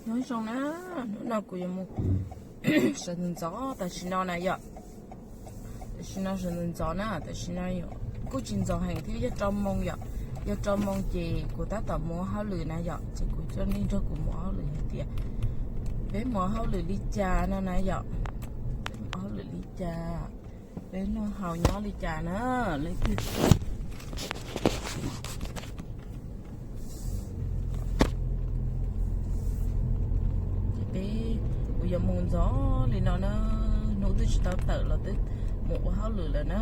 Nyob zoo na, hnub no kuv yuav mus sawv ntxov ntxov tam sim no na yom. Tam sim no sawv ntxov ntxov na, tam sim no kuj tsis ntxov heev thiab, yog rau moo yom. Yog rau moo ces kuv tab tom mus ua hauj lwm na yom, ces kuv coj nej nrog kuv mus ua hauj lwm hais tias peb mus ua hauj lwm li cas no na yom. Peb mus ua hauj lwm li cas, peb noj haus nyob li cas na. Leej twg Ces peb, kuv yuav mus ntxov li no na, hnub twb tsis tau tawm los twb mus ua hauj lwm lawm na.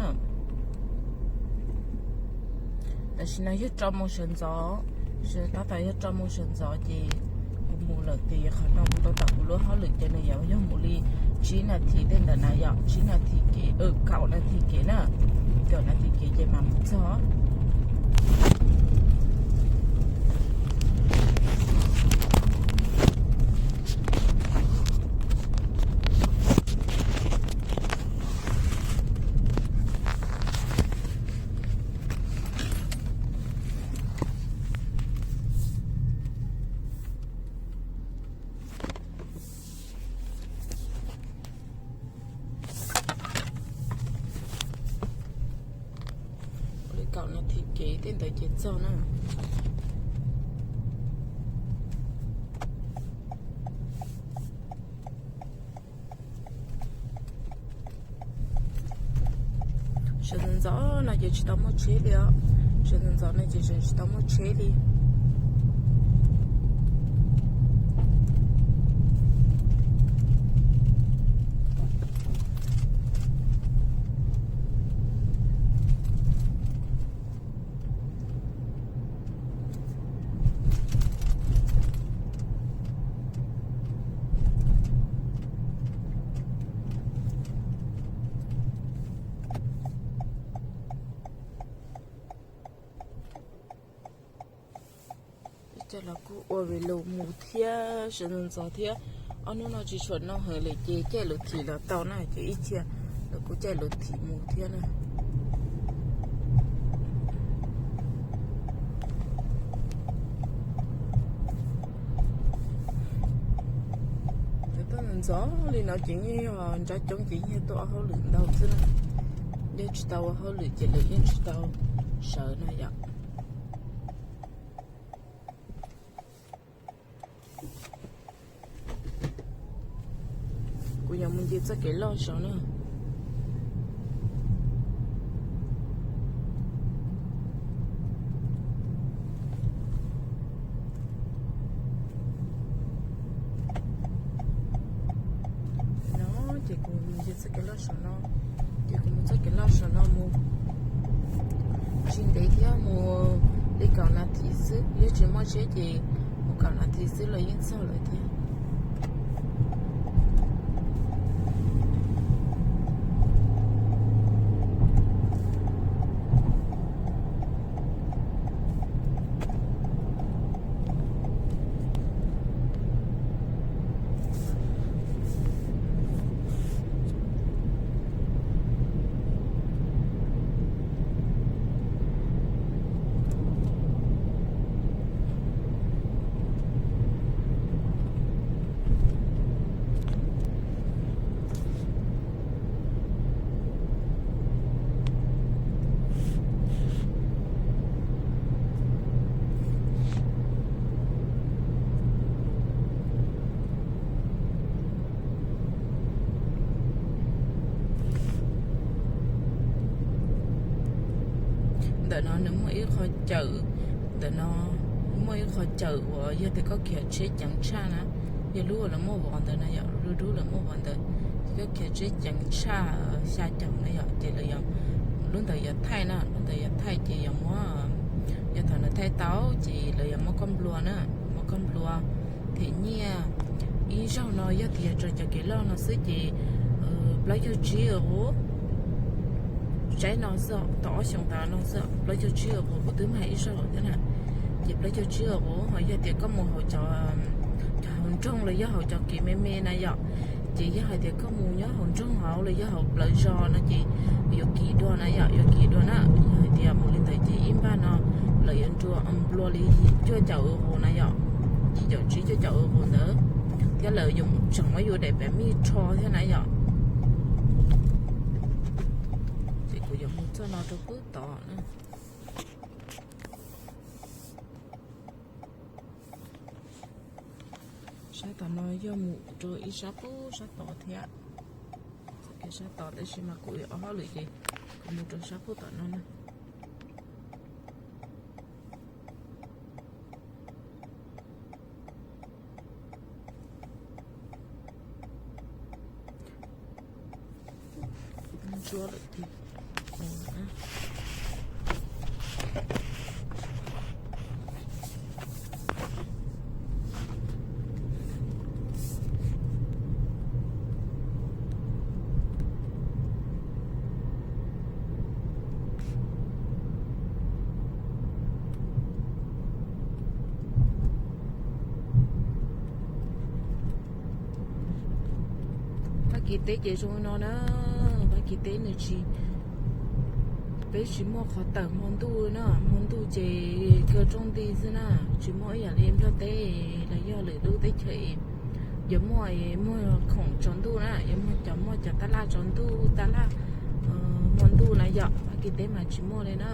Tam sim no yog rau moo sawv ntxov, tab tom yog rau moo sawv ntxov ces kuv mus lawm tias qhov no mus rau tom kuv lub hauj lwm ces nws yuav yog mus li tsib nas this tej ntawm na yom, tsib nas this kev, kaum nas this kev na, kaum nas this kev ces mam mus txog. Ua li kaum nas this kev tej ntawd ces txog na. Sawv ntxov ntxov no ces tsis tau muaj tsheb li os. Sawv ntxov ntxov no ces tseem tsis tau muaj tsheb li. Ib co los kuj ua vlog mus thiab sawv ntxov ntxov thiab. Ob hnub no tsis tshua noj heev lawm ces caij lus thim los tau na, ces ib txhia los kuj caij lus thim mus thiab na. Cov tuaj ntxov li no ces yeej yog nrab coob ces yeej tuaj ua hauj lwm ntau xwb na. Yog tsis tau ua hauj lwm ces lawv yeej tsis tau sawv na yom. Kuv yuav mus nce txoj kev loj saud na. No ces kuv mus nce txoj kev loj saum no, ces kuv mus txoj kev loj saum no mus tsis ntev thiab, mus li kaum nas this xwb, yog tsis muaj tsheb ces mus kaum nas this xwb los yeej txog lawm thiab. Ntawm no nws muaj ib qho cawm, ntawm no muaj ib qho cawm uas yog tias koj khiav tsheb ceev tshaj na, yog lub uas lawv muaj vov ntawd na yom, lub dub lawv muaj vov ntawd, koj khiav tsheb ceev tshaj xya caum na yom, ces lawv, lub ntawd yuav thaij na, lub ntawd yuav thaij ces yuav muab, yog thaum nws thaij tau ces lawv yuav muab koj nplua na, muab koj nplua them nyiaj. Ib zaug no yog tias raws cov kev loj no xwb ces plaub caug tsib euro. Tsaib no xwb, tau ob xyoos tas no xwb, plaub caug tsib euro, kuv twb mag ib zaug thiab na. Ces plaub caug tsib euro ho yog tias koj mus hauv cov, cov hauv nroog los yog hauv cov kev me me na yom, ces yog hais tias koj mus nyob hauv nroog hauv los yog hauv plawv zos no ces yuav kim dua na yom, yuav kim dua na. Yog hais tias mus li ntawd ces ib npaj no lawv yuav nplua li cuaj caum euro na yom, ces Caum tsib caum caum ua ntawd, thiab lawv yuav tseem muab yus daim pem mij rho thiab na yom. Ces kuv yuav mus txoj no rau pub tod na. Sab tom no yog mus rau ib sab pub sab tod thiab. Txoj kev sab tod tab sis mas kuv ua hauj lwm ces kuv mus rau sab pub tom no na. Ntsuab lawm tiag. Fab Kis teb ces zoo no na. Fab Kis teb nws tsis, peb tsis muaj qhov tawm hmo ntuj na, hmo ntuj ces kawg rooj nti xwb na, tsis muaj ib yam li Nplog teb los yog lwm lub teb chaws yuav muaj, muaj khoom tsaus ntuj na, yuav muaj cov, muaj cov tab laj tsaus ntuj, tab laj hmo ntuj na yom, Fab Kis teb mas tsis muaj li na.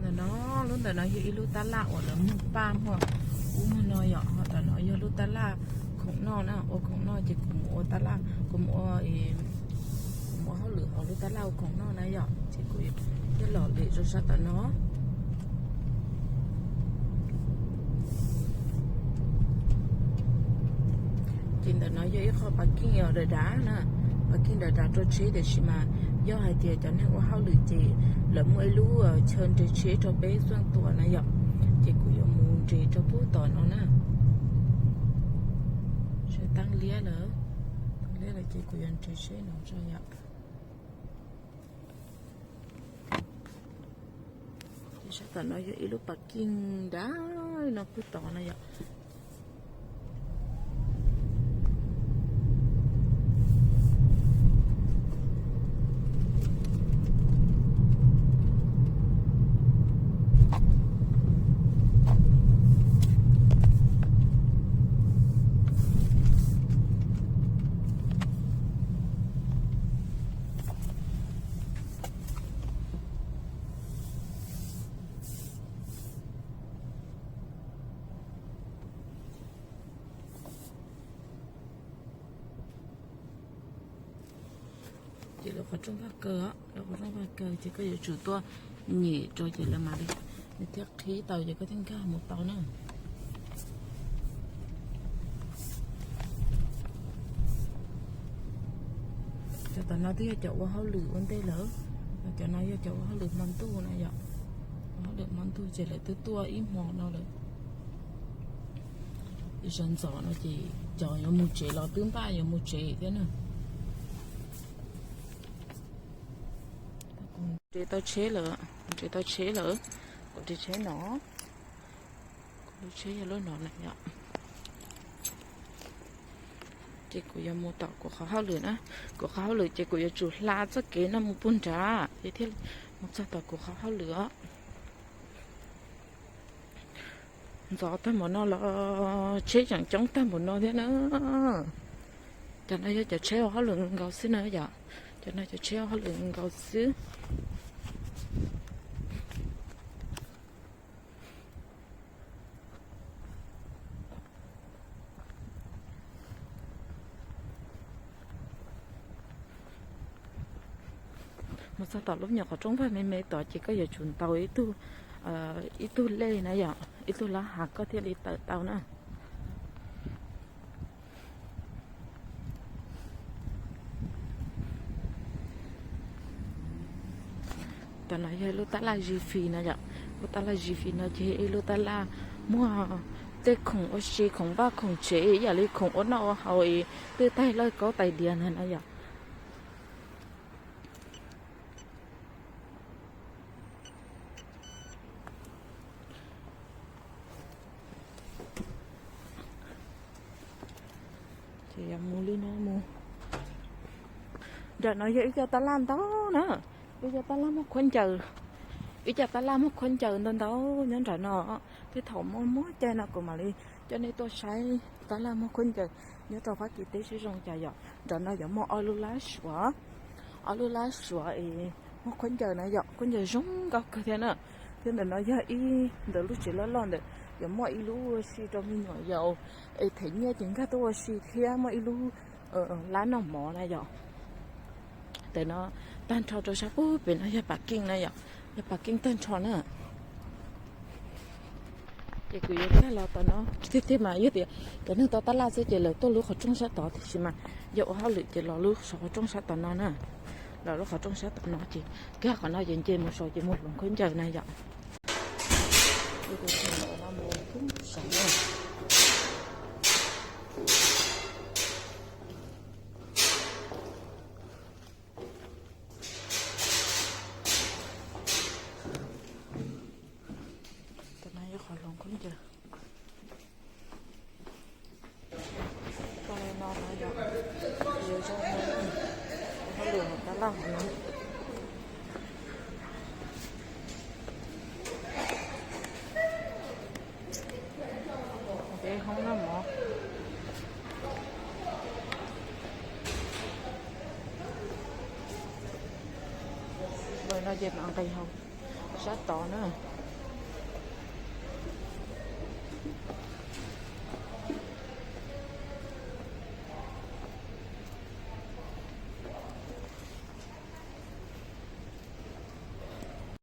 Ntawm no, lub ntawm no yog ib lub tab laj uas lawv muag paj muag ub muag no yom, ho tom no yog lub tab laj khoom noj na, ua khoom noj ces kuv mus ua tab laj, kuv mus ua, kuv mus ua hauj lwm hauv lub tab laj ua khoom noj na yom, ces kuv thiaj los lwm rau sab tom no. Ces ntawm no yog ib qho pas kij dav dav na, pas kij dav dav rau tsheb, tiam sis mas yog hais tias cov neeg ua hauj lwm ces lawv muaj ib lub chaw nres tsheb rau peb xuaj tuam na yom, ces kuv yuav mus nres rau pub tom no na. Sawv tau liab lawm, tau liab lawm ces kuv yuav nres tsheb no tso yom. Ces sab tom no yog ib lub pas kij dav no pub tod na yom. Ces lawv qhov rooj vaj kaw, lawv qhov rooj vaj kaw ces koj yuav tsum tuaj nyem rau ces lawv mam li, nws thiaj qhib tau ces koj thiaj nkag mus tau na. Cov tom no twb yog cov ua hauj lwm ua ntej lawm, cov no yog cov ua hauj lwm hmo ntuj na yom. Ua hauj lwm hmo ntuj ces lawv twb tuaj ib hmo no lawm. Sawv ntxov no ces cov yuav mus tsev los twb npaj yuav mus tsev thiab na. Kuv nres tau tsheb lawm, kuv nres tau tsheb lawm, kuv nres tsheb no, kuv lub tsheb yog lub no na yom. Ces kuv yuav mus tom kuv qhov hauj lwm na, kuv qhov hauj lwm ces kuv yuav tsum hla txoj kev no mus puag nrad ces thiaj mus txog tom kuv qhov hauj lwm os. Ntxov tag npaum no los tsheb tseem coob tag npaum no thiab na. Cov no yog cov tsheb ua hauj lwm nkaus xwb na yom. Cov no cov tsheb ua hauj lwm nkaus xwb. Mus txog tom lub nyuam qhov rooj vag me me tod ces koj yuav tsum ntaus ib tug, ib tug lej na yom, ib tug lab hav koj thiaj li tawm tau na. Cov no yog lub tab laj Zis Fis no yom. Lub tab laj Zis Fis no ces ib lub tab laj muag tej khoom ua si, khoom vaj khoom tsev, ib yam li khoom ua noj ua haus, twj tais lawj kaub tais diav ntag na yom. Ces yog mus li no mus. Nram no yog ib co tab laj ntau na, ib co tab laj muag khaub ncaws, ib co tab laj muag khaub ncaws ntau ntau nyob nram no. Tej thaum muaj muaj caij no kuv mam li coj nej tuaj saib tab laj muag khaub ncaws nyob rau Fab Kis teb siab zoo cas yom. Nram no yuav muaj ob lub lab suav, ob lub lab suav es muag khaub ncaws na yom, khaub ncaws zoo nkauj kawg thiab na. Thiab ntawm no yog ib ntawm lub tsev loj loj ntawm yuav muaj ib lub ua si rau me nyuam yaus es them nyiaj ces nkag tuaj ua si thiab muaj ib lub lab noj mov na yom. Ntawm no tag nrho rau sab pub pem no yog pas keej na yom, yog pas keej tag nrho na. Ces kuv yuav nkag los tom no tiag tiag mas yog tias cov neeg tau tab laj xwb ces lawv tuaj lub qhov rooj sab tod, tiam sis mas yog ua hauj lwm ces los lub qhov rooj sab tom no na. Los lub qhov rooj sab tom no ces nkag qhov no ces nce mus saud ces mus hloov khaub ncaws na yom. Tom no yog qhov hloov khaub ncaws. Zoo li no no yom, yuav zoo no, hauj lwm hauv tab laj hauv no. Ces hoob noj mov. Ntawm no ces mam nqis hauv sab tod na.